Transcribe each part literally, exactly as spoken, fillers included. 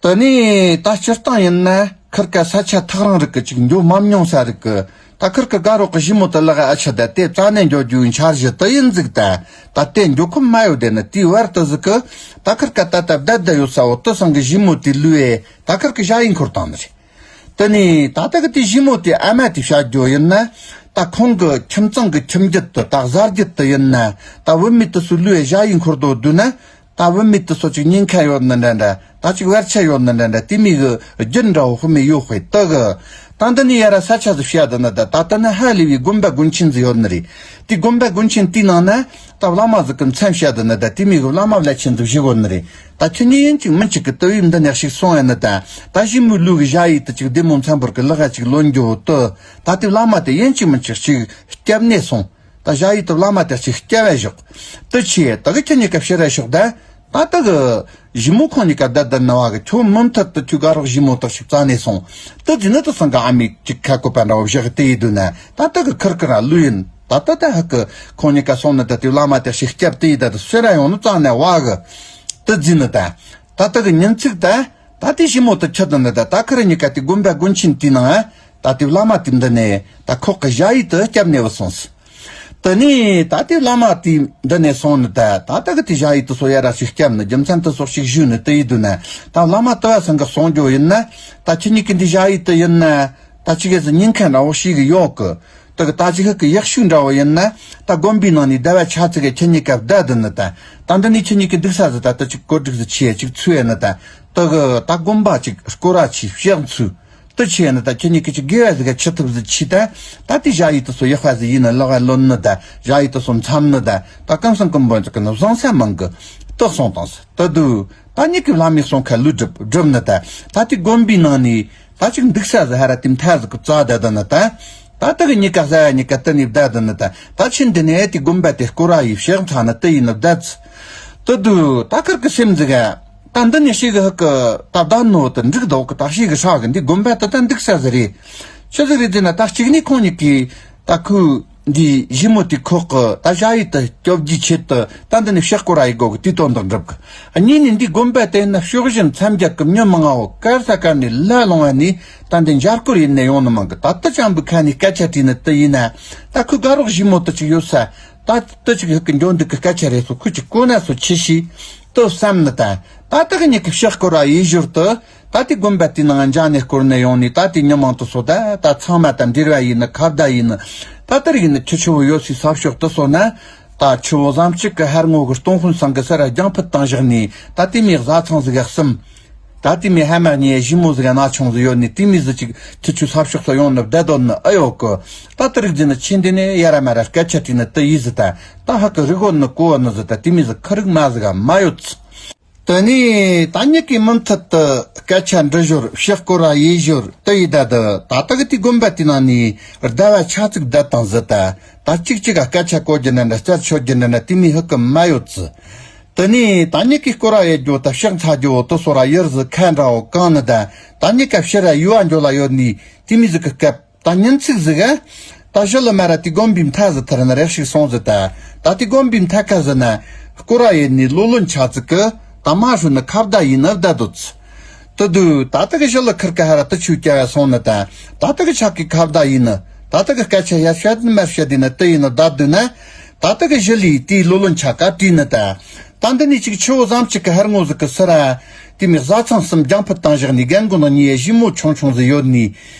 དེ་ནས་ད་སྤྱིར་བཏང་ཡིན་ན་ཁིར་ཀ་ས་ཆ་ཐག་རིང་རིགས་ཀྱི་ཅིག་འགྱོ་མ་མྱོང་ས་རིགས་ཀྱི། ད་ཁིར་ཀ་དགའ་རོགས་ཀྱི་ཞི་མོ་དེ་ལག་ཨ་ཆི་ད་དེ་རྩ་ནས་འགྱོ་རྒྱུའི་འཆར་གཞི་དེ་ཡིན་ཟིག་ད། ད་དེ་འགྱོ་ཁོམ་མ་ཡོད་དེ་ནི་དེའི་བར་དུ་ཟིག་གི། ད་ཁིར་ཀ་ད་ད་བསྡད་བསྡད་ཡོད་ས་འོ་དེ་སང་གི་ཞི་མོ་དེ་ལུས་ཨེ་ད་ཁིར་ཀ་ཞ་ཡི་འཁོར་བཏང་ནི་རེད། དེ་ནས་ད་ལྟ་གི་དེ་ཞི་མོ་དེ་ཨ་མ་དེ་བཤད་རྒྱུ་ཡིན་ན། ད་ཁོང་གི་ཁྱིམ་ཚང་གི་ཁྱིམ་རྒྱུད་དེ་ད་གཟའ་རྒྱུད་དེ་ཡིན་ན། ད་བུད་མེད་དེ་ཚོ་ལུས་ཨེ་ཞ་ཡི་འཁོར་དོ་བསྡུ་ན། ད་བུད་མེད་དེ་ཚོ་ཅིག་ཉེན་ཁ་ཡོད་ནི་འདྲ་འདྲ། ད་ཅིག་བར་ཆད་ཡོད་ནི་འདྲ་འདྲ། དེ་མོ་གི་རྒྱུན་འདྲ་བོ་དཔེ་མེད་ཡོད་དཔེ་དེ་གི། ད་འདི་ནས་ཡ་ར་ས་ཆ་ཟིག་བཤད་དེ་ནི་ད། ད་ལྟ་ནི་ཧ་ལས་པའི་དགོན་པ་དགོན་ཆེན་ཟིག་ཡོད་ནི་རེད། དེ་དགོན་པ་དགོན་ཆེན་དེའི་ནང་ན་ད་བླ་མ་ཟིག་གི་མཚན་བཤད་དེ་ནི་ད། དེ་མོ་གི་བླ་མ་བླ་ཆེན་ཟིག་བཞུགས་ཡོད་ནི་རེད། ད་ཁྱེད་གཉིས་ཡིན་གཅིག་མིན་གཅིག་གི་དུ་བའི་འདི་ནས་ཞིག་སོང་ཡ་ནི་ད། ད་ཞི་མོའི་ལུས་གི་ཞ་ཡི་དེ་ཅིག་བདེ་མོ་འཚམ་པོར་གི་ལག་ཡ་ཅིག་ལོན་རྒྱུ་དེ། ད་དེ་བླ་མ་དེ་ཡིན་གཅིག་མིན་གཅིག་ཅིག་སྐྱབས་གནས་སོང་། ད་ཞ་ཡི་དེ་བླ་མ་དེ་ཅིག་སྐྱབས་བས་ཞོག་དེ་ཆེ་ད་གི་ཁྱེད་གཉིས་ཀ་ཕྱིར་ར་ཞོག་ད། ད་ད་གི་ཞི་མོ་ཁོང་གཉིས་ཀ་བསྡད་བསྡད་ནི་བ་གི། ཁྱོད་མུ་མཐུད་དུ་ཁྱོད་དགའ་རོགས་ཞི་མོ་དག་ཞིག་རྩ་ནས་སོང་། དེ་རྗེས་ནི་དེ་སང་གི་ཨ་མས་ཅིག་ཁ་བཀོད་པ་འདྲ་བོ་བཞག་དེ་ཡི་དུས་ན། ད་ད་གི་ཁིར་ཁིར་ར་ལུས་ཡིན། ད་ད་ད་ཧ་གི་ཁོང་གཉིས་ཀ་སོང་ནི་ད་དེ་བླ་མ་དག་ཞིག་སྐྱབས་དེ་ཡི་ད་དེ་ཕྱིར་ར་ཡོང་ནི་རྩ་ནས་བ་གི། དེ་རྗེས་ནི་ད། ད་ད་གི་ཉིན་ཚིག་ད། ད་དེ་ཞི་མོ་དེ་ཁྱེད་དང་ནི་ད། ད་ཁིར་གཉིས་ཀ་དེ་དགོན་པ་དགོན་ཆེན་དེའི་ནང་ད་དེ་བླ་མ་དེ་འདི་ནས་ད་ཁོག་གི་ཞ་ཡི་དེ་སྐྱབས་ནས་བུད་སོང་ཟིག་དེ་ནས་ད་དེ་བླ་མ་དེ་འདི་ནས་སོང་ནི་ད། ད་ད་གི་དེ་ཞ་ཡི་དེ་སོ་ཡ་ར་ཞིག་སྐྱབས་ནི་རྒྱུ་མཚན་དེ་སོགས་ཤིག་ཞུས་ནི་དེ་ཡི་དུས་ན། ད་བླ་མ་དེ་བ་སང་གི་གསུང་རྒྱུ་ཡིན་ན། ད་ཁྱེད་གཉིས་ཀི་འདི་ཞ་ཡི་དེ་ཡིན་ན། ད་ཅིག་གི་ཟི་ཉིན་ཁ་འདྲ་བོ་ཞིག་གི་ཡོད་གི། ད་གི་ད་ཅིག་ཧི་གི་ཡག་ཤོས་འདྲ་བོ་ཡིན་ན། ད་དགོན་པའི་ནང་ནས་ཟླ་བ་ཆ་ཙིག་གི་ཁྱེད་གཉིས་ཀ་བསྡད་དུ་ནི་ད། ད་འདི་ནས་ཁྱེད་གཉིས་ཀི་འདུག་ས་ཟི་ད་ད་ཅིག་གོ་སྒྲིག་ཟི་ཆེ་ཅིག་ཚུ་ཡ་ནི་ད། ད་གི་ད་དགོན་པ་ཅིག་སྐོར་ར་ཆེ་ཕྱག་འཚུ། དེ་ཆེ་ནི་ད་ཁྱེད་གཉིས་ཀི་ཅིག་དགེ་བ་ཟིག་ག་ཆི་ཐུབ་ཟི་ཆི་ད། ད་དེ་ཞ་ཡི་དེ་སོ་ཡག་པ་ཟི་ཡིན་ནི་ལག་ལོན་ནི་ད། ཞ་ཡི་དེ་སོ་མཚམས་ནི་ད། ད་གང་སང་གི་འབོན་ཅིག་གི་ནི་བཟང་ས་མང་གི། དེ་སོང་དང་ཟི་ད་དུ། ད་གཉིས་ཀི་བླ་མའི་གསུང་ཁ་ལུས་སྒྲུབ་སྒྲུབ་ནི་ད། ད་དེ་དགོན་པའི་ནང་ནས་ད་ཅིག་འདུག་ས་ཟི་ཧ་ར་དེ་མཐའ་ཟི་གི་རྩ་ད་ད་ནི་ད། ད་ད་གི་གཉིས་ཀ་ས་ཡ་གཉིས་ཀ་དེ་ནས་བསྡད་ད་ནི་ད། ད་ཕྱིན་དེ་ནས་དེ་དགོན་པ་དེ་སྐོར་ར་ཡི་ཕྱག་འཚལ་ནི་དེ་ཡིན་ནི་བསྡད་ཟི། དེ་དུ་ད་ཁིར་གི་སེམས་ཟི་ག་ད་འདི་ནས་ཤི་གི་ཧི་གི་ད་བདག་ནོ་དེ་འགྲིག་དོག་གི་ད་ཤི་གི་ཧྲག་གི་འདི་དགོན་པ་དེ་ད་འདུག་ས་ཟི་རེད། ཆི་ཟིག་རེད་ཟེར་ན་ད་གཅིག་ནས་ཁོང་གཉིས་ཀི་ད་ཁུ་འདི་ཞི་མོ་དེ་ཁོག་གི་ད་ཞ་ཡི་དེ་སྐྱོབ་རྒྱུའི་ཆེད་དུ་ད་འདི་ནས་ཕྱག་སྐོར་ར་ཡི་དགོ་གི་དེ་དོན་དག་འགྲུབ་གི། གཉིས་ནས་འདི་དགོན་པ་དེ་ན་ཕྱོགས་བཞི་མཚམས་བརྒྱད་གི་མྱི་མང་བོ་གར་ས་གར་ནས་ལ་ལོང་བ་ནས་ད་འདི་མཇལ་སྐོར་ཡིན་ནས་ཡོང་ནི་མང་གི། ད་ལྟ་ཅམ་བུ་ཁ་ནས་སྐད་ཆ་དྲིས་ནི་དེ་ཡིན་ན། ད་ཁུ་དགའ་རོགས་ཞི་མོ་དེ་ཅིག་ཡོད་ས། ད་དེ་ཅིག་ཧི་གི་འགྱོ་འདུག་གི་སྐད་ཆ་རེད་སོ་ཁུ་ཅིག་གོ་ན་སོ་ཆི་ཤི། དེ་བསམ་ནི་ད། ད་ད་གི་གཉིས་ཀི་ཕྱག་སྐོར་ར་ཡི་ཞོར་དུ། ད་དེ་དགོན་པ་དེའི་ནང་འཇག་ནས་སྐོར་ནས་ཡོང་ནས་ད་དེ་མྱི་མང་དུ་སོ་ད་ད་ཚང་མ་དང་འབྲེལ་བ་ཡིན་ནི་ཁ་བརྡ་ཡིན་ནི། ད་ལྟར་ཡིན་ནི་ཁྱི་ཆུ་བོ་ཡོད་སའི་ས་ཕྱོགས་དུ་སོ་ན། ད་ཆུ་བོ་ཟམ་གཅིག་གི་ཧར་ངོ་གི་སྟོང་དཔོན་ཚང་གི་སར་རྒྱང་ཕུད་བཏང་བཞག་ནས་ད་དེ་མོའི་བཟའ་ཚང་ཟིག་ག་གསུམ། ད་དེ་མོའི་ཧ་མ་གཉིས་ཞི་མོ་ཟིག་ག་ན་ཆུང་ཟིག་ཡོད་ནི་དེ་མོའི་ཟི་ཅིག་ཁྱི་ཆུ་ས་ཕྱོགས་སུ་ཡོང་ནི་བསྡད་དོ་ནི་ཨེ་ཡོད་གི། ད་ལྟར་རིག་ཟིན་ནི་ཆེན་དེ་ནས་ཡ་ར་མ་ར་སྐད་ཆ་དྲིས་ནི་དེ་ཡིས་ཟི་ད། ད་ཧ་གི་རིག་གོ་ནི་གོ་ནི་ཟི་ད་དེ་མོའི་ཟི་ཁ་རིག་མ་ཟིག་ག་མ་ཡོད་ཟི། དེ་ནས་ད་གཉིས་ཀི་མུ་མཐུད་དུ་སྐད་ཆ་འདྲི་ཞོར་ཕྱག་སྐོར་ར་ཡེ་ཞོར་དུ་ཡི་ད་དུ་ད་ལྟ་གི་དེ་དགོན་པ་དེ་ནང་ནས་ཟླ་བ་ཆ་ཙིག་བསྡད་དང་ཟི་ད། ད་གཅིག་གཅིག་ག་སྐད་ཆ་གོ་རྒྱུ་འདྲ་འདྲ་རྩད་ཆོད་རྒྱུ་འདྲ་འདྲ་དེ་མོའི་ཧུ་གི་མ་ཡོད་ཟི། དེ་ནས་ད་གཉིས་ཀི་སྐོར་ར་ཡེ་རྒྱུ་ད་ཕྱག་འཚལ་རྒྱུ་བོ་དུ་སོ་ར་ཡུར་ཟི་ཁ་འདྲ་བོ་གང་ནི་ད། ད་གཉིས་ཀ་ཕྱིར་ར་ཡུལ་བ་འགྱོ་ལ་ཡོད་ནི་དེ་མོའི་ཟི་གི་སྐབས། ད་ཉིན་ཚིག་ཟིག་ག་ད་ཞི་ལི་མ་ར་དེ་དགོན་པའི་མཐའ་ཟི་ཐར་ན་རེག་ཞིག་སོང་ཟི་ད། ད་དེ་དགོན་པའི་མཐའ་ཁ་ཟི་ན་སྐོར་ར་ཡེ་ནི་ལོ་ལོན་ཆ་ཙིག་གི་ད་མ་ཧྲུ་ནི་ཁ་བརྡ་ཡིན་ནི་བསྡད་དོ་ཟི། དུ་དུ་ད་ད་གི་ཞི་ལི་ཁིར་ཀ་ཧ་ར་དུ་ཆུ་ཀྱ་བ་སོང་ནི་ད། ད་ད་གི་ཆ་གི་ཁ་བརྡ་ཡིན་ནི། ད་ད་གི་སྐད་ཆ་ཡ་བཤད་ནི་མ་བཤད་དེ་ནི་དུ་ཡིན་ནི་བསྡད་དུ་ན། ད་ད་གི་ཞི་ལི་དེའི་ལོ་ལོན་ཆ་ཀ་དྲིས་ནི་ད། ད་འདི་ནི་ཅིག་ཆུ་བོ་ཟམ་ཅིག་གི་ཧར་ངོ་ཟི་གི་སི་ར། དེ་མོའི་བཟའ་ཚང་གསུམ་རྒྱང་ཕུད་བཏང་བཞག་ནི་རྒན་རྒོན་གཉིས་ཡེ་ཞི་མོ་ཆུང་ཆུང་ཟི་ཡོད་ནི།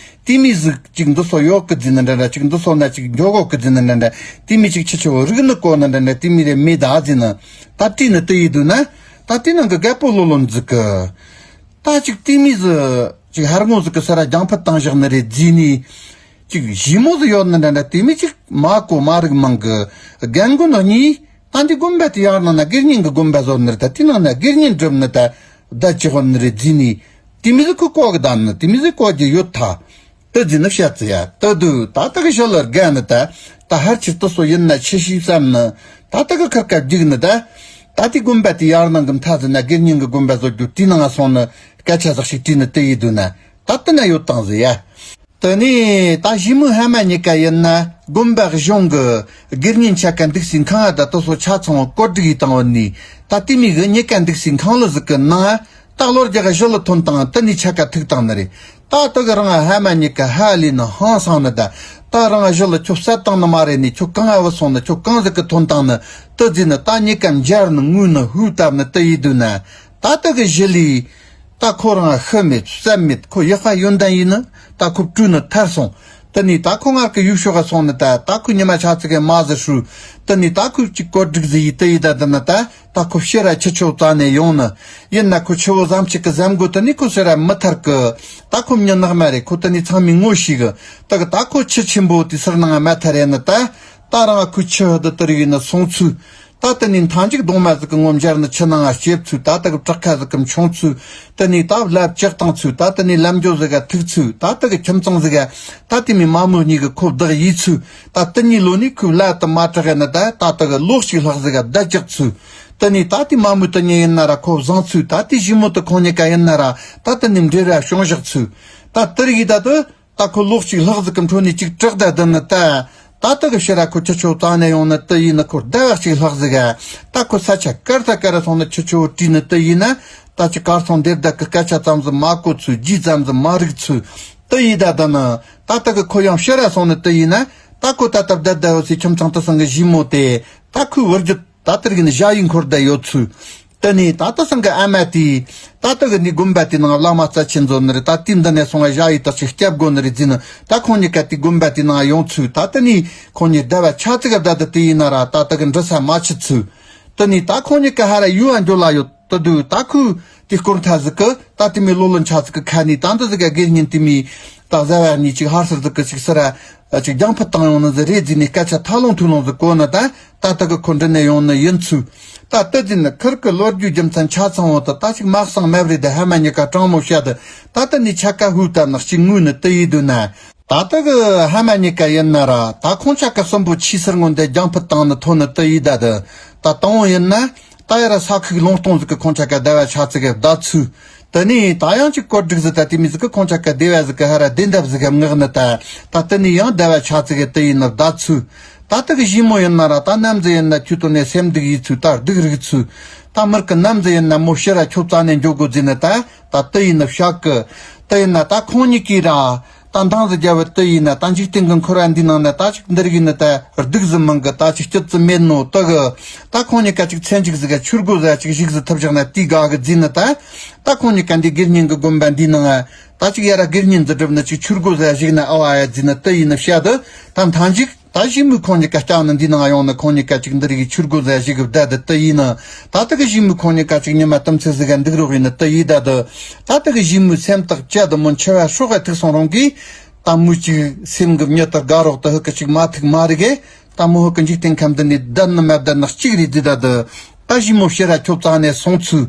དེ་མོའི་ཟིག་ཅིག་འདི་སོ་ཡོད་གི་ཟི་ནི་འདྲ་འདྲ་ཅིག་འདི་སོ་ན་ཅིག་འགྱོ་གོ་གི་ཟི་ནི་འདྲ་འདྲ། དེ་མོའི་ཅིག་ཁྱི་ཆུ་བོ་རིག་ནི་གོ་ནི་འདྲ་འདྲ་དེ་མོའི་རེ་མེད་ད་ཟི་ནི། ད་དྲིས་ནི་དུ་ཡི་དུ་ན། ད་དེ་ནང་གི་རྒད་པོ་ལོ་ལོན་ཟི་གི། ད་ཅིག་དེ་མོའི་ཟི་ཅིག་ཧར་ངོ་ཟི་གི་སི་ར་རྒྱང་ཕུད་བཏང་བཞག་ནི་རེད་ཟི་ནི། ཅིག་ཞི་མོ་ཟི་ཡོད་ནི་འདྲ་འདྲ་དེ་མོའི་ཅིག་མ་གོ་མ་རིག་མང་གི། རྒན་རྒོན་གཉིས། ད་འདི་དགོན་པ་དེ་ཡང་ནང་ན་དགེ་བསྙེན་གི་དགོན་པ་བཟོ་ནི་རེད་ད། དེ་ནང་ན་དགེ་བསྙེན་སྒྲུབ་ནི་ད་བསྡད་ཅི་ཧོ་ནི་རེད་ཟི་ནི། དེ་མོའི་ཟི་ཁུ་ཀོ་གི་ད་ནི་དེ་མོའི་ཟི་ཀོ་གི་ཡོད་ཐ། དེ་ཟི་ནི་བཤད་ཙི་ཡ་དེ་དུ་ད་ད་གི་ཞི་ལི་རྒན་ནི་ད། ད་ཧར་ཆི་དུ་སོ་ཡིན་ན་ཆི་ཤི་བསམ་ནི། ད་ད་གི་ཁར་ཀ་རྒྱུག་ནི་ད། ད་དེ་དགོན་པ་དེ་ཡང་ནང་གི་མཐའ་ཟི་ན་དགེ་བསྙེན་གི་དགོན་པ་བཟོ་རྒྱུ་དེ་ནང་སོང་ནི་སྐད་ཆ་ཟག་ཞིག་དྲིས་ནི་དེ་ཡི་དུ་ན། ད་དེ་ན་ཡོད་དང་ཟི་ཡ། དེ་ནས་ད་ཞི་མོ་ཧ་མ་གཉིས་ཀ་ཡིན་ན་དགོན་པ་གཞུང་གི་དགེ་བསྙེན་ཆ་ཀ་འདུག་སའི་ཁང་ང་ད་དུ་སོ་ཆ་ཚང་བ་བཀོད་སྒྲིག་ཡི་བཏང་བ་ནི། ད་དེ་མོའི་གི་གཉིས་ཀ་འདུག་སའི་ཁང་ལ་ཟིག་གི་ནང་ང་ ད་གློ་རྒྱག་གཞི་ལ་ཐོན་བཏང་། དེ་ནས་ཆ་ག་ཐུག་བཏང་ནི་རེད། ད་དེ་གི་རང་ཧ་མ་གཉིས་ཀ་ཧ་ལས་ནི་ཧང་སང་ནི། ད་ད་རང་གཞི་ལ་ཁྱོད་བསད་བཏང་ནི་མ་རེད་ནི། ཁྱོད་གང་ཨ་བུད་སོང་ནི། ཁྱོད་གང་ཟིག་གི་ཐོན་བཏང་ནི། དེ་ཟེར་ནི། ད་གཉིས་ཀ་འབྱར་ནི་ངུས་ནི་ཧུ་བཏབ་ནི་དེ་ཡིན་དུས་ན། ད་དེ་གི་གཞི་ལས། ད་ཁོ་རང་ཤི་མེད་བསད་མེད། ཁོ་ཡག་པ་ཡོན་ཏན་ཡིན་ནི། ད་ཁོ་བྲོས་ནི་ཐར་སོང་། དེ་ནས་ད་ཁོ་སྔར་གི་ཡུལ་ཕྱོགས་ག་སོང་ནི། ད་ད་ཁོ་ཉི་མ་ཆ་ཙིག་གི་མ་ཟིག་ཧྲུལ། དེ་ནས་ད་ཁོ་གཅིག་བཀོད་སྒྲིག་ཟིག་ཡིས་དེ་ཡིས་ད་དེ་ནི་ད། ད་ཁོ་ཕྱིར་ར་ཁྱི་ཆོ་བཙལ་ནས་ཡོང་ནི། ཡིན་ན་ཁོ་ཆུ་བོ་ཟམ་གཅིག་གི་ཟམ་གོ་དེ་ནས་ཁོ་ཕྱིར་ར་མི་ཐར་གི། ད་ཁོ་མྱི་ནག་མ་རེད། ཁོ་དེ་ནས་ཚང་མས་ངོ་ཤེས་གི། ད་གི་ད་ཁོ་ཁྱི་ཆེན་པོ་དེ་སར་ནང་མ་ཐར་ཡིན་ནི། ད་ད་རང་ཁོའི་ཁྱི་ཧི་དི་དེ་རིགས་ཡིན་ནི་སོང་ཚུལ། ད་དེ་ནས་མཐའ་མཇུག་གདོང་མ་ཟིག་གི་ངོ་འབྱར་ནི་ཆུ་ནང་ང་སྐྱེབ་ཚུལ། ད་དེ་གི་བྲག་ཁ་ཟིག་གི་མཆོང་ཚུལ། དེ་ནས་ད་ལབ་ལྕག་བཏང་ཚུལ། ད་དེ་ནས་ལམ་འགྱོ་ཟིག་ག་ཐུག་ཚུལ། ད་དེ་གི་ཁྱིམ་ཚང་ཟིག་ག་ད་དེ་མོ་མ་མོ་གཉིས་གི་ཁོ་བདག་ཡིས་ཚུལ། ད་དེ་གཉིས་ལོ་ནས་ཁོའི་བླ་དུ་མ་དྲག་ཡིན་ནི། ད་ད་དེ་གི་ལོ་གཅིག་ལྷག་ཟིག་ག་བསྡད་ཅག་ཚུལ། དེ་ནས་ད་དེ་མ་མོ་དེ་གཉིས་ཡིན་ན་ར་ཁོ་བཟང་ཚུལ། ད་དེ་ཞི་མོ་དེ་ཁོང་གཉིས་ཀ་ཡིན་ན་ར་ད་དེ་ནས་འབྲེལ་བ་བྱུང་བཞག་ཚུལ། ད་དེ་རིགས་ད་དེ། ད་ཁོ་ལོ་གཅིག་ལྷག་ཟིག་གི་འཕྲོ་ནས་ཅིག་དྲག་ད་དེ་ནི་ད། ད་དེ་གི་ཕྱིར་ར་ཁོ་ཁྱི་ཆོ་བཙལ་ནས་ཡོང་ནི་དེ་ཡིན་ནི། ཁོ་ཟླ་བ་གཅིག་ལྷག་ཟིག་ག་ད་ཁོ་ས་ཆ་དཀར་ད་དཀར་སོང་ནི་ཁྱི་ཆོ་བྲིས་ནི་དེ་ཡིན་ན། ད་ཅིག་གར་སོང་དེར་བསྡད་གི་སྐད་ཆ་ཙམ་ཟིག་མ་གོ་ཚུལ། རྗེས་ཙམ་ཟིག་མ་རིག་ཚུལ། དེ་ཡིན་ད་དེ་ནི། ད་དེ་གི་ཁོ་ཡང་ཕྱིར་ར་སོང་ནི་དེ་ཡིན་ན། ད་ཁོ་ད་ལྟ་བསྡད་བསྡད་ཡོད་སའི་ཁྱིམ་ཚང་དེ་སང་གི་ཞི་མོ་དེ། ད་ཁོའི་བུ་རྒྱུད། ད་དེ་རིགས་ནི་ཞ་ཡིས་འཁོར་བསྡད་ཡོད་ཚུལ། དེ་ནས་ད་དེ་སང་གི་ཨ་མ་དེས། ད་དེ་གི་འདི་དགོན་པ་དེ་ནང་བླ་མ་རྩ་ཆེན་འཛོམས་ནི་རེད། ད་དེ་འདི་ནས་སོང་བ་ཞ་ཡིས་དག་ཅིག་སྐྱབས་དགོས་ནི་རེད་ཟེར་ནི། ད་ཁོང་གཉིས་ཀ་དེ་དགོན་པ་དེ་ནང་ཡོང་ཚུལ། ད་དེ་ནས་ཁོང་གཉིས་ཟླ་བ་ཆ་ཙིག་ག་བསྡད་དེ་དེ་ཡིན་ན་ར། ད་དེ་གི་འདྲི་ས་མ་བྱེད་ཚུལ། དེ་ནས་ད་ཁོང་གཉིས་ཀ་ཧ་ར་ཡུལ་བ་འགྱོ་ལ་ཡོད། དེ་དུས་ད་ཁོས་དེ་སྐོར་ཐ་ཟིག་གི་ད་དེ་མོ་ལོ་ལོན་ཆ་ཟིག་གི་ཁ་ནས། ད་འདི་ཟིག་ག་དགེ་བསྙེན་དེ་མོ་ད་བཟའ་བ་གཉིས་ཅིག་ཧར་སིར་ཟིག་གི་ཅིག་སི་ར་ཅིག་རྒྱང་ཕུད་བཏང་ཡོང་ནི་ཟིག་རེད་ཟེར་ནས་སྐད་ཆ་ཐ་ལོང་ཐུ་ལོང་ཟིག་གོ་ནི། ད་ད་དེ་གི་ཁོ་འདྲི་ནས་ཡོང་ནི་ཡིན་ཚུལ། ད་དེ་ཟེར་ནི་ཁིར་གི་ལོ་རྒྱུས་རྒྱུ་མཚན་ཆ་ཚང་བོ་དེ་ད་ཅིག་མ་གསང་མེད་རེད། དེ་ཧ་མ་གཉིས་ཀ་དྲང་མོ་བཤད་དེ། ད་དེ་ནས་ཆ་ག་ཧུ་ད་ནག་ཅིག་ངུས་ནི་དེ་ཡིན་དུས་ན། ད་ལྟ་གི་ཧ་མ་གཉིས་ཀ་ཡིན་ན་ར། ད་ཁོང་ཆ་ག་གསོན་པོ་ཆི་སར་ངོ་འདི་རྒྱང་ཕུད་བཏང་ནི་ཐོན་ནི་དེ་ཡིན་ད་དེ། ད་དང་བོ་ཡིན་ན། ད་ཡ་ར་ས་ཁུག་ལུང་སྟོང་ཟིག་གི་ཁོང་ཆ་ག་ཟླ་བ་ཆ་ཙིག་གི་བསྡད་ཚུལ། དེ་ནས་ད་ཡང་ཅིག་བཀོད་སྒྲིག་ཟིག་ད་དེ་མོ་ཟིག་གི་ཁོང་ཆ་ག་སྡེ་བ་ཟིག་གི་ཧ་ར་སྡེ་འདབས་ཟིག་གི་མངགས་ནི་ད། ད་དེ་ནས་ཡང་ཟླ་བ་ཆ་ཙིག་གི་དེ་ཡིན་ནི་བསྡད་ཚུལ། ད་ལྟ་གི་ཞི་མོ་ཡིན་ན་ར། ད་ནམ་ཟིག་ཡིན་ན་ཁྱོད་དོན་ནས་སེམས་སྡུག་ཡིས་ཚུལ། ད་སྡུག་རིག་ཚུལ། ད་མིར་གི་ནམ་ཟིག་ཡིན་ན་མོ་ཕྱིར་ར་ཁྱོད་བཙལ་ནས་འགྱོ་དགོས་ཟེར་ནི་ད། ད་དེ་ཡིན་ནི་བཤད་གི། དེ་ཡིན་ན་ད་ཁོང་གཉིས་ཀྱིས་ར། ད་འདང་ཟིག་རྒྱབ་བ་དེ་ཡིན་ན། ད་འཇིག་རྟེན་གི་འཁོར་བ་འདི་ནང་ན་ད་ཅིག་འདི་རིགས་ཡིན་ན་ད་སྡུག་ཟིག་མང་གི། ད་ཅིག་སྐྱིད་ཟིག་མེད་ནོ་དེ་གི། ད་ཁོང་གཉིས་ཀ་ཅིག་ཚེ་མཇུག་ཟིག་ག་ཆོས་སྒོ་ཟིག་ཅིག་བཞུགས་ཟིག་ཐུབ་བཞག་ན་དེ་དགའ་གི་ཟེར་ནི་ད། ད་ཁོང་གཉིས་ཀ་འདི་དགེ་བསྙེན་གི་དགོན་པ་འདི་ནང་ང་ད་ཅིག་ཡ་ར་དགེ་བསྙེན་ཟིག་སྒྲུབ་ནི་ཅིག་ཆོས་སྒོ་ཟིག་བཞུགས་ན་ཨ་བ་ཡ་ཟེར་ནི་དེ་ཡིན་ནི་བཤད་དེ། ད་མཐའ་མཇུག་ད་ཞི་མོ་ཁོང་གཉིས་ཀ་སྐྱབས་ནི་འདི་ནང་ཡོང་ནི། ཁོང་གཉིས་ཀ་ཅིག་འདི་རིགས་ཆོས་སྒོ་ཟིག་བཞུགས་གི་བསྡད་དེ་དེ་ཡིན་ནི། ད་ལྟ་གི་ཞི་མོ་ཁོང་གཉིས་ཀ་ཅིག་ཉི་མ་དུམ་ཚིགས་ཟིག་ག་འདུག་རོགས་ཡིན་ནི་དེ་ཡིན་བསྡད་དེ། ད་ལྟ་གི་ཞི་མོའི་སེམས་ཐག་བཅད་དེ་མོ་འཆི་བ་སྲོག་ག་ཐུག་སོང་རུང་གི། ད་མོ་ཅིག་སེམས་གི་མྱི་དེ་དགའ་རོགས་དེ་ཧི་གི་ཅིག་མ་ཐུག་མ་རིག་གི། ད་མོ་ཧི་གི་འཇིག་རྟེན་ཁམས་འདི་ནས་བསྡད་ནི་མ་བསྡད་ནི་གཅིག་རེད་ཟེར་བསྡད་དེ། ད་ཞི་མོ་ཕྱིར་ར་ཁྱོད་བཙལ་ནས་སོང་ཚུལ།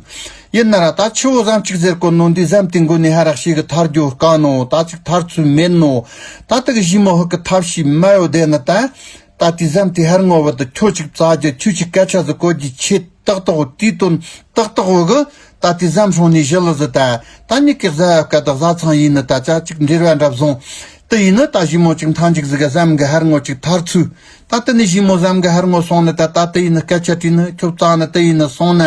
ཡིན་ན་ར་ད་ཆུ་བོ་ཟམ་གཅིག་ཟེར་གོ་ནོ་འདི་ཟམ་དེ་མགོ་ནས་ཧ་ར་ཞིག་གི་ཐར་རྒྱུ་དཀའ་ནོ། ད་ཅིག་ཐར་ཚུལ་མེད་ནོ། ད་ལྟ་གི་ཞི་མོ་ཧི་གི་ཐབས་ཤེས་མ་ཡོད་བསྡད་ནི་ད། ད་དེ་ཟམ་དེ་ཧར་ངོ་བ་དེ་ཁྱོད་ཅིག་བཙལ་རྒྱུ། ཁྱོད་ཅིག་སྐད་ཆ་ཟིག་གོ་རྒྱུ་ཆེད་ཏག་ཏག་བོ། དེའི་དོན་ཏག་ཏག་བོ་གི། ད་དེ་ཟམ་སྲུང་ནས་ཞི་ལི་ཟིག་ད། ད་མྱི་གི་བཟའ་བ་སྐད་དང་བཟའ་ཚང་ཡིན་ནི་ད་ཅག་ཅིག་འབྲེལ་བ་འདྲ་བཟུང་། དེ་ཡིན་ནི་ད་ཞི་མོ་ཅིག་མཐའ་མཇུག་ཟིག་ག་ཟམ་གི་ཧར་ངོ་ཅིག་ཐར་ཚུལ། ད་དེ་ནས་ཞི་མོ་ཟམ་གི་ཧར་ངོ་སོང་ནི་ད། ད་དེ་ཡིན་ནི་སྐད་ཆ་དྲིས་ནི་ཁྱོད་བཙལ་ནི་དེ་ཡིན་ནི་སོང་ན།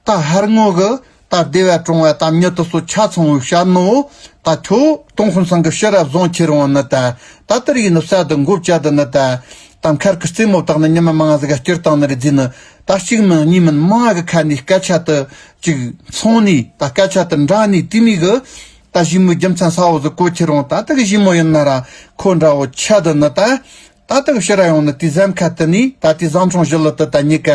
ད་ཧར་ངོ་གི། ད་སྡེ་བ་གྲོང་བ་ད་མྱི་དེ་ཚོ་ཆ་ཚང་བོའི་ཤ་ནོ། ད་ཁྱོད་སྟོང་ཧུན་སང་གི་ཕྱིར་ར་བཟུང་ཁྱེར་འོང་ནི་ད། ད་དེ་རིགས་ནི་བསད་དེ་མགོ་བཅད་དེ་ནི་ད། ད་མཁར་གི་རྩེ་མོ་བཏགས་ནི་ཉི་མ་མང་ཟིག་ག་སྐྱུར་བཏང་ནི་རེད་ཟེར་ནི། ད་གཅིག་མིན་གཉིས་མིན་མང་གི་ཁ་ནས་སྐད་ཆ་དེ་ཅིག་ཚོང་ནས། ད་སྐད་ཆ་དེ་འདྲ་ནས་དེ་མོ་གི། ད་ཞི་མོའི་རྒྱུ་མཚན་གསལ་བོ་ཟིག་གོ་ཁྱེར་འོང་། ད་ལྟ་གི་ཞི་མོ་ཡིན་ན་ར་ཁོ་འདྲ་བོ་ཆད་དེ་ནི་ད། ད་ལྟ་གི་ཕྱིར་ར་ཡོང་ནི་དེ་ཟམ་ཁ་དེ་ནས། ད་དེ་ཟམ་སྲུང་ཞི་ལི་དེ་ད་གཉིས་ཀ་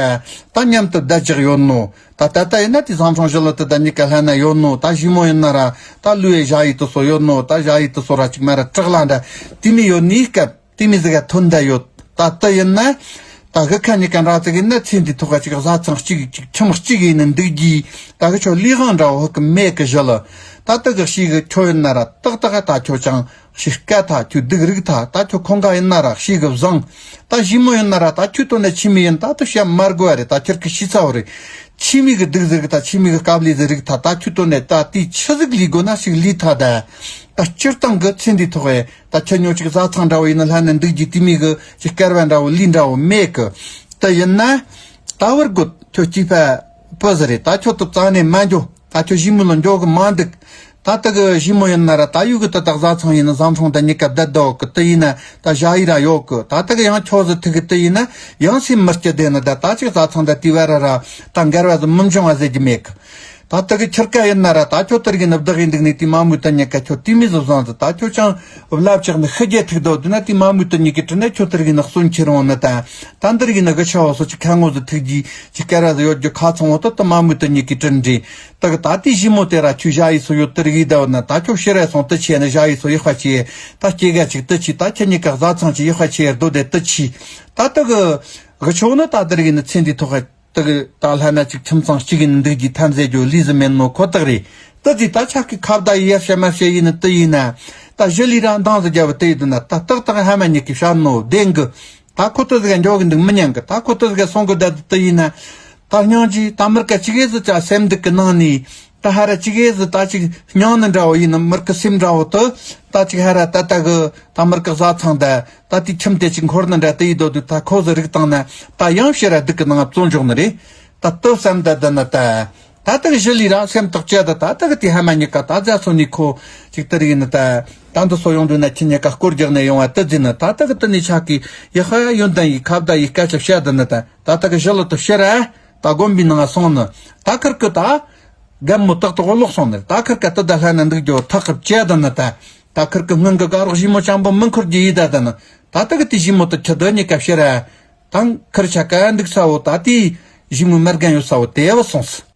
ད་མཉམ་དུ་བསྡད་ཅག་ཡོད་ནོ། ད་ད་ལྟ་ཡིན་ན་དེ་ཟམ་སྲུང་ཞི་ལི་དེ་ད་གཉིས་ཀ་ལྷན་ན་ཡོད་ནོ། ད་ཞི་མོ་ཡིན་ན་ར་ད་ལུས་ཡེ་ཞ་ཡི་དེ་ཚོ་ཡོད་ནོ། ད་ཞ་ཡི་དེ་ཚོ་ར་ཅིག་མ་ར་བྲག་ལ་འདྲ་དེ་མོ་ཡོད་ནི་སྐབས། དེ་མོ་ཟིག་ག་ཐོན་བསྡད་ཡོད། ད་ལྟ་ཡིན་ན། ད་གི་ཁ་གཉིས་ཀ་འདྲ་ཙིག་ཡིན་ན་ཚེ་འདིའི་ཐོག་ག་ཅིག་བཟའ་ཚང་གཅིག་ཅིག་ཁྱིམ་གཅིག་ཡིན་ནི་འདུག་གི། ད་གི་ཁྱོད་ལས་དབང་འདྲ་བོ་ཧི་གི་མེད་གི་ཞི་ལི། ད་ལྟ་གི་ཞི་གི་ཁྱོད་ཡིན་ན་ར་ཏག་ཏག་ད་ཁྱོད་ཅང་ཞི་སྐད་ཐ་ཁྱོད་སྡུག་རིག་ཐ། ད་ཁྱོད་ཁོང་ག་ཡིན་ན་ར་ཞི་གི་བཟང་། ད་ཞི་མོ་ཡིན་ན་ར་ད་ཁྱོད་དོན་ནས་ཆི་མོ་ཡིན་ད་དུ་བཤད་མ་དགོས་པ་རེད། ད་ཁྱེད་ཀྱི་ཤི་ཚ་བོ་རེད། ཆི་མོ་གི་སྡུག་ཟེར་གི། ད་ཆི་མོ་གི་དཀའ་ལས་ཟེར་རིག་ཐ། ད་ཁྱོད་དོན་ནས་ད་དེ་ཆི་ཟིག་ལས་དགོས་ན་ཞིག་ལས་ཐ། ད་ད་སྤྱིར་བཏང་གི་ཚེ་འདིའི་ཐོག་ཨེ། ད་ཁྱོད་ཉོ་ཅིག་བཟའ་ཚང་འདྲ་བོ་ཡིན་ན་ལྷན་ནས་འདུག་རྒྱུ་དེ་མོ་གི་ཅིག་སྐལ་བ་འདྲ་བོ་ལུས་འདྲ་བོ་མེད་གི། དེ་ཡིན་ན་ད་བར་དགོས། ཁྱོད་སྐྱེས་པ་སྤུ་ཟིག་རེད། ད་ཁྱོད་དེ་བཙལ་ནས་མ་འགྱོ། ད་ཁྱོད་ཞི་མོ་ལ་འགྱོ་གི་མ་འདུག་ད་ལྟ་གི་ཞི་མོ་ཡིན་ན་ར་ད་ཡུལ་གི་ད་ད་བཟའ་ཚང་ཡིན་ན་བཟའ་ཚང་ད་གཉིས་ཀ་བསྡད་འདུག་གི་དེ་ཡིན་ན་ད་ཞ་ཡི་ར་ཡོད་གི་ད་ལྟ་གི་ཡང་ཁྱོད་ཟི་ཐུག་གི་དེ་ཡིན་ན་ཡང་སེམས་མི་སྐྱིད་དེ་ནི་ད་ད་ཅིག་བཟའ་ཚང་ད་དེ་བར་ར་ར་ད་འགལ་བ་ཟི་མི་འབྱུང་བ་ཟེར་གི་མེད་གི་ད་ལྟ་གི་ཁྱེར་ཀ་ཡིན་ན་ར་ད་ཁྱོད་དེར་གི་ནི་བདག་གི་འདུག་ནི་དེ་མ་མོ་ད་གཉིས་ཀ་ཁྱོད་དེ་མི་ཟི་བཟང་ཟི་ད་ཁྱོད་ཅང་བླ་བཅག་ནི་ཤི་རྒྱལ་ཐུག་དོ་དུ་ན་དེ་མ་མོ་ད་གཉིས་ཀའི་དྲི་ན་ཁྱོད་དེར་གི་ནི་གསོན་ཁྱེར་འོང་ནི་ད་ད་འདིར་གི་ནི་གི་ཆ་བ་སོ་ཅིག་ཁ་ངོ་ཟི་ཐུག་གི་ཅིག་སྐལ་བ་ཟི་ཡོད་རྒྱུ་ཁ་ཚང་བོ་ད་ད་མ་མོ་ད་གཉིས་ཀའི་དྲི་འདྲི། ད་གི་ད་དེ་ཞི་མོ་དེ་ར་ཆུ་ཞ་ཡི་སོ་ཡོད་དེར་གི་ད་བ་ན་ད་ཁྱོད་ཕྱིར་ར་སོང་དུ་ཆེ་ནི་ཞ་ཡི་སོ་ཡི་ཧ་ཆེ། ད་སྐྱེ་ག་ཅིག་དུ་ཆི་ད་ཁྱེད་གཉིས་ཀ་བཟའ་ཚང་ཆི་ཡི་ཧ་ཆེ་རྡོ་དེ་དུ་ཆི། ད་ད་གི་གི་ཆོ་ནི་ད་དེར་གི་ནི་ཚེ་འདི་ཐོག་ད་གི་ད་ལྷ་ན་ཅིག་ཁྱིམ་ཚང་གཅིག་གི་ནི་འདུག་གི་ཐམས་ཅད་རྒྱུ་ལུས་ཟི་མེད་ནོ་ཁོ་ཐག་རེད། ད་དེ་ད་ཆག་གི་ཁ་བརྡ་ཡི་ཡར་བཤད་མར་བཤད་ཡིན་ནི་དུ་ཡིན་ན། ད་ཞི་ལི་ར་འདང་ཟི་རྒྱབ་དུ་ཡི་དུ་ན་ད་ཏག་ཏག་ཧ་མ་གཉིས་ཀི་བཤད་ནོ་བདེན་གི་ད་ཁོ་ཏི་ཟི་ག་འཇོག་གི་འདུག་མི་ཉན་གི་ད་ཁོ་ཏི་ཟི་ག་སོང་གི་ད་དུ་ཡིན་ན། ད་སྙིང་རྗེ་ད་མི་ར་ཀ་ཅིག་གེ་ཟི་ཅག་སེམས་སྡུག་གི་ནང་ནས་ད་ཧ་ར་ཅིག་གེ་ཟི་ད་ཅིག་སྙིང་ནི་འདྲ་བོ་ཡིན་ན་མི་ར་ཀ་སེམས་འདྲ་བོ་དུ་ད་ཅིག་ཧ་ར་ད་ད་གི་ད་མི་ར་ཀ་བཟའ་ཚང་ད་ད་དེ་ཁྱིམ་དེ་ཅིག་འཁོར་ནི་འདྲ་དུ་ཡི་དོ་དུ་ད་ཁོ་ཟི་རིག་བཏང་ན་ད་ཡང་ཕྱིར་ར་སྡུག་གི་ནང་བཙོན་འཇོག་ནི་རེད། ད་ལྟོས་བསམ་ད་ད་ན་ད། ད་ལྟ་གི་ཞི་ལི་ར་སེམས་ཐག་བཅད་ད་ད་ལྟ་གི་དེ་ཧ་མ་གཉིས་ཀ་ད་རྫ་སོ་ནི་ཁོ་ཅིག་ལྟར་ཡིན་ནི་ད། ད་འདི་སོ་ཡོང་དུས་ན་ཁྱི་གཉིས་ཀ་སྐོར་རྒྱག་ནས་ཡོང་བ་ཏི་རྫི་ནི་ད་ལྟ་གི་ཏི་ནི་ཆག་གི་ཡི་ཧ་ཡོན་ཏན་ཡི་ཁ་བརྡ་ཡི་སྐད་ཆ་བཤད་ད་ནི་ད། ད་ལྟ་གི་ཞི་ལི་དུ་ཕྱིར་ར་ད་དགོན་པའི་ནང་སོང་ནི་ད་ཁིར་གི་ད། རྒན་མོ་ཏག་ཏག་ལོག་སོང་ནི་ད་ཁིར་ག་ཏི་ད་ལྷ་ན་འདུག་རྒྱུ་ཐག་གི་བཅད་ད་ནི་ད། ད་ཁིར་གི་སྔོན་གི་དགའ་རོགས་ཞི་མོ་ཅང་པོ་མི་འཁོར་རྒྱུ་ཡི་ད་ད་ནི་ད་ལྟ་གི་དེ་ཞི་མོ་དུ་ཁྱི་དུ་གཉིས་ཀ་ཕྱིར་ར། དང་ཁིར་ཆ་ག་འདུག་ས་བོ་ད་དེ་ཞི་མོའི་མ་རྒན་ཡོད་ས་བོ་དེ་བ་སོང་སི།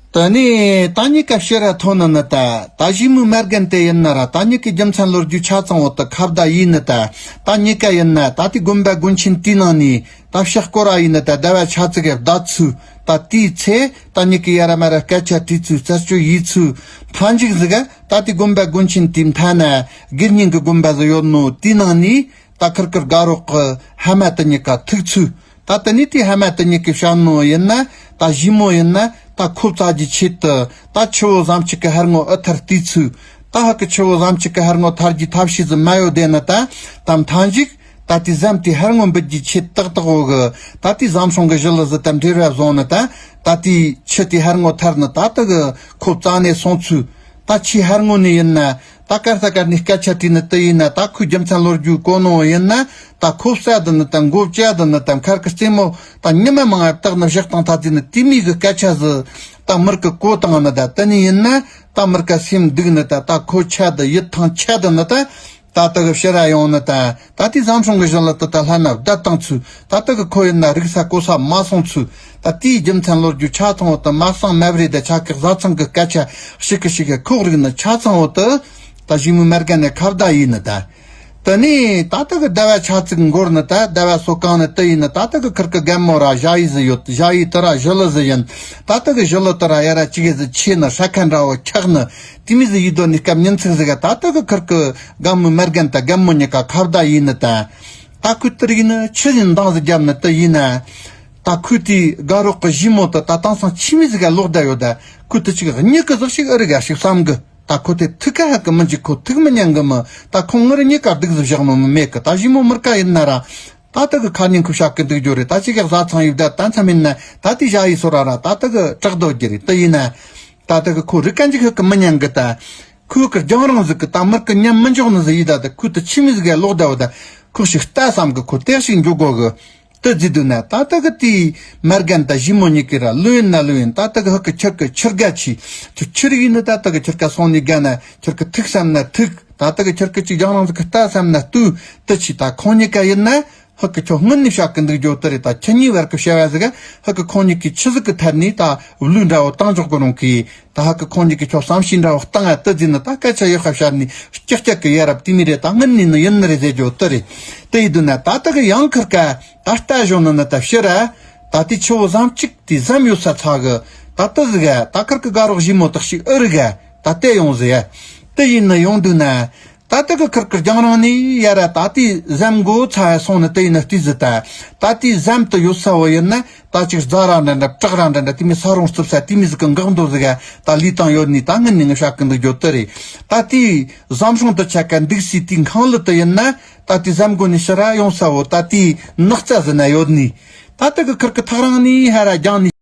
ད་ནི་ད་གཉིས་ཀ་ཕྱིར་ར་ཐོན་ནི་ནི་ད་ད་ཞི་མོའི་མ་རྒན་དེ་ཡིན་ན་ར་ད་གཉིས་ཀའི་རྒྱུ་མཚན་ལོ་རྒྱུས་ཆ་ཚང་བོ་ད་ཁ་བརྡ་ཡིན་ནི་ད། ད་གཉིས་ཀ་ཡིན་ན་ད་དེ་དགོན་པ་དགོན་ཆེན་དེའི་ནང་ནས་ད་ཕྱག་སྐོར་ར་ཡིན་ནི་ད་ཟླ་བ་ཆ་ཙིག་གི་བརྡ་ཚུལ་ད་དེའི་ཚེ་ད་གཉིས་ཀའི་ཡ་ར་མ་ར་སྐད་ཆ་དྲིས་ཚུལ་རྩད་གཅོད་ཡིས་ཚུལ་མཐའ་མཇུག་ཟིག་ག་ད་དེ་དགོན་པ་དགོན་ཆེན་དེའི་མཐའ་ན་དགེ་བསྙེན་གི་དགོན་པ་ཟིག་ཡོད་ནོ་དེའི་ནང་ནས། ད་ཁིར་ཁིར་དགའ་རོགས་ཀྱི་ཧ་མ་དེ་གཉིས་ཀ་ཐུག་ཚུལ། ད་དེ་ནི་དེ་ཧ་མ་དེ་གཉིས་ཀྱི་བཤད་ནོ་ཡིན་ན་ད་ཞི་མོ་ཡིན་ན་ད་ཁོ་བཙལ་རྒྱུའི་ཆེད་དུ་ད་ཆུ་བོ་ཟམ་གཅིག་གི་ཧར་ངོ་ཨུ་ཐར་བལྟས་ཚུལ། ད་ཧ་གི་ཆུ་བོ་ཟམ་གཅིག་གི་ཧར་ངོ་ཐར་རྒྱུའི་ཐབས་ཤེས་ཟིག་མ་ཡོད་དེ་ནི་ད་ད་མཐའ་མཇུག་ད་དེ་ཟམ་དེ་ཧར་ངོ་འབུད་རྒྱུའི་ཆེད་ཏག་ཏག་འོ་གི་ད་དེ་ཟམ་སྲུང་གི་ཞི་ལི་ཟི་ད་འབྲེལ་བ་བཟུང་ནི་ད་ད་དེ་ཆུ་དེ་ཧར་ངོ་ཐར་ནི་ད་ད་གི་ཁོ་བཙལ་ནས་སོང་ཚུལ། ད་ཆུའི་ཧར་ངོ་ནས་ཡིན་ན། ད་ཀར་ས་ཀར་ནས་སྐད་ཆ་དྲིས་ནི་དེ་ཡིན་ན་ད་ཁོའི་རྒྱུ་མཚན་ལོ་རྒྱུས་གོ་ནོ་ཡིན་ན། ད་ཁོ་བསད་དུ་ནི་དང་མགོ་བཅད་དུ་ནི་དང་མཁར་གི་རྩེ་མོ་ད་ཉི་མ་མང་ང་བཏགས་ནི་བཞག་བཏང་ཐ་དུས་ནི་དེ་མིག་གི་སྐད་ཆ་ཟི། ད་མིར་གི་གོ་བཏང་ནི་ད་དེ་ནི་ཡིན་ན། ད་མིར་ག་སེམས་སྡུག་ནི་ད་ད་ཁོ་ཆད་དུ་ཡིད་ཐང་ཆད་དུ་ནི་ད། ད་ལྟ་གི་ཕྱིར་ར་ཡོང་ནི་ད། ད་ལྟའི་ཟམ་སྲུང་གི་ཞི་ལི་དུ་ད་ལྷ་ན་བསྡད་བཏང་ཚུལ། ད་ལྟ་གི་ཁོ་ཡིན་ན་རིག་ས་གོ་ས་མ་སོང་ཚུལ། ད་དེའི་རྒྱུ་མཚན་ལོ་རྒྱུས་ཆ་ཚང་བོ་དུ་མ་གསང་མ་བརེ་ད་ཆ་གི་བཟའ་ཚང་གི་སྐད་ཆ་ཞིག་གི་ཞིག་གི་ཁོག་རིག་ནི་ཆ་ཚང་བོ་དུ། ད་ཞི་མོའི་མ་རྒན་ནས་ཁ་བརྡ་ཡིན་ནི་ད། དེ་ནས་ད་ལྟ་གི་ཟླ་བ་ཆ་ཙིག་འགོར་ནི་ད་ཟླ་བ་སོ་གང་ནི་དུ་ཡིན་ནི་ད་ལྟ་གི་ཁིར་གི་རྒན་མོ་ར་ཞ་ཡི་ཟི་ཡོད་ཞ་ཡི་དུ་ར་ཞི་ལི་ཟི་ཡིན། ད་ལྟ་གི་ཞི་ལི་དུ་ར་ཡ་ར་ཅི་གེ་ཟི་ཆེ་ནི་ཧྲ་ཁ་འདྲ་བོ་འཁྱག་ནི། དེ་མི་ཟི་ཡི་དོ་ནི་སྐབས་ཉིན་ཚིག་ཟི་ག་ད་ལྟ་གི་ཁིར་གི་རྒན་མོའི་མ་རྒན་ད་རྒན་མོ་གཉིས་ཀ་ཁ་བརྡ་ཡིན་ནི་ད། ད་ཁོས་དེར་ཡིན་ནི་ཆི་ཡིན་འདང་ཟི་རྒྱབ་ནི་དུ་ཡིན་ན། ད་ཁོས་དེའི་དགའ་རོགས་གི་ཞི་མོ་དུ་ད་དེང་སང་ཆི་མི་ཟི་ག་ལོག་བསྡད་ཡོད་ད། ཁོས་དུ་ཅིག་གཉིད་གི་ཟིག་ཞིག་ཨུ་རི་ག་ཞིག་བསམ་གི་ད་ཁོ་དེ་ཐུག་ཁ་ཧ་གི་མི་འཇིག་ཁོ་ཐུག་མི་ཉན་གི་མི་ད་ཁོ་ངུ་རི་གཉིས་ཀ་སྡུག་ཟི་བཞག་ནོ་མི་མེད་གི་ད་ཞི་མོ་མིར་ཀ་ཡིན་ན་ར། ད་ལྟ་གི་ཁ་ཉིན་ཁུ་ཤག་གི་འདུག་རྒྱུ་རེད། ད་ཅི་གི་བཟའ་ཚང་ཡིབ་ད་ད་མཚམས་ཡིན་ན་ད་དེ་ཞ་ཡི་སོ་ར་ར་ད་ལྟ་གི་དྲག་རྡོ་རྒྱུ་རེད། དེ་ཡིན་ན་ད་ལྟ་གི་ཁོ་རི་ཀ་འཇིག་ཧུ་གི་མི་ཉན་གི་ད་ཁུ་གི་རྒྱང་རིང་ཟིག་གི་ད་མིར་གི་ཉམས་མི་འཇོག་ནི་ཟིག་ཡིད་ད་ད་ཁུ་ད་ཆི་མི་ཟིག་ག་ལོག་ད་བ་ད་ཁུ་ཞིག་ལྟ་བསམ་གི་ཁོ་ལྟས་ཞིག་འཇོག་གོ་གི་དེ་ཟིག་འདུག་ན་ད་ལྟ་གི་དེ་མ་རྒན་ད་ཞི་མོ་གཉིས་ཀི་ར་ལོས་ཡིན་ན་ལོས་ཡིན་ད་ལྟ་གི་ཧུ་གི་ཁྱི་གི་ཁྱི་རྒ་ཆི་ཁྱི་ཁྱི་རིག་ཡིན་ན་ད་ལྟ་གི་ཁྱི་རྒ་སོང་ནི་ག་ན་ཁྱི་གི་ཐུག་བསམ་ན་ཐུག་ད་ལྟ་གི་ཁྱི་གི་ཅིག་རྒྱང་རིང་ཟིག་གི་ལྟ་བསམ་ན་ལྟོས་དེ་ཆི་ད་ཁོང་གཉིས་ཀ་ཡིན་ན། ཧུ་གི་ཁྱོད་སྔུན་ནས་བཤད་གི་འདུག་རྒྱུ་དེ་རེད། ད་ཁྱེད་གཉིས་བར་གི་བྱ་བ་ཟིག་ཧུ་གི་ཁོང་གཉིས་ཀྱིས་ཆི་ཟིག་གི་ཐད་ནས་ད་བློས་འདྲ་བོ་བཏང་འཇོག་གི་རུང་གི་ད་ཧུ་གི་ཁོང་གཉིས་ཀྱིས་ཁྱོད་བསམ་ཤེས་འདྲ་བོ་བཏང་ཨ་དེ་ཟིན་ནི་ད་སྐད་ཆ་ཡག་ཤ་བཤད་ནས་སྐྱག་སྐྱག་གི་ཡ་རབས་དེ་མི་རེད། ད་སྔུན་ནས་ནི་ཡིན་ནི་རེད་ཟེར་རྒྱུ་དེ་རེད། དེ་ཡིན་དུས་ན་ད་ལྟ་གི་ཡང་ཁིར་ཀ་ད་ལྟ་གཞོན་ནི་ནི་ད་ཕྱིར་ར་ད་དེ་ཆུ་བོ་ཟམ་གཅིག་དེ་ཟམ་ཡོད་ས་ཚ་གི་ད་དེ་ཟིག་ད་ཁིར་གི་དགའ་རོགས་ཞི་མོ་དག་ཞིག་ཨུ་རི་ག་ད་ལྟ་ཡོང་ཟེར་ཡ་དེ་ཡིན་ནི་ཡོང་དུས་ན། ད་ལྟ་གི་ཁིར་ཁིར་རྒྱང་རིང་ནས་ཡ་ར་ད་ལྟའི་ཟམ་མགོ་ཚ་བ་སོང་ནི་དེ་ཡིན་ན་ལྟོས་ཟི་ད། ད་ལྟའི་ཟམ་དུ་ཡོད་ས་བོ་ཡིན་ན་ད་ཅིག་རྫ་ར་འདྲ་འདྲ་བྲག་ར་འདྲ་འདྲ་དེ་མི་ས་རོང་རྩིབ་ས་དེ་མི་ཟིག་གི་འགག་མདོ་ཟིག་ག་ད་ལུས་བཏང་ཡོད་ནི་ད་ངི་ནི་ངི་བཤད་གི་འདུག་རྒྱུ་དེ་རེད། ད་ལྟའི་ཟམ་སྲུང་དུ་ཆ་ག་འདུག་སའི་དེའི་ཁང་ལི་དུ་ཡིན་ན་ད་ལྟའི་ཟམ་མགོ་ནས་ཕྱི་ར་ཡོང་ས་བོ་ད་ལྟའི་ནགས་རྩྭ་ཟི་ན་ཡོད་ནི། ད་ལྟ་གི་ཁིར་གི་ཐག་རིང་ནས་ཧ་ར་རྒྱང་ནས།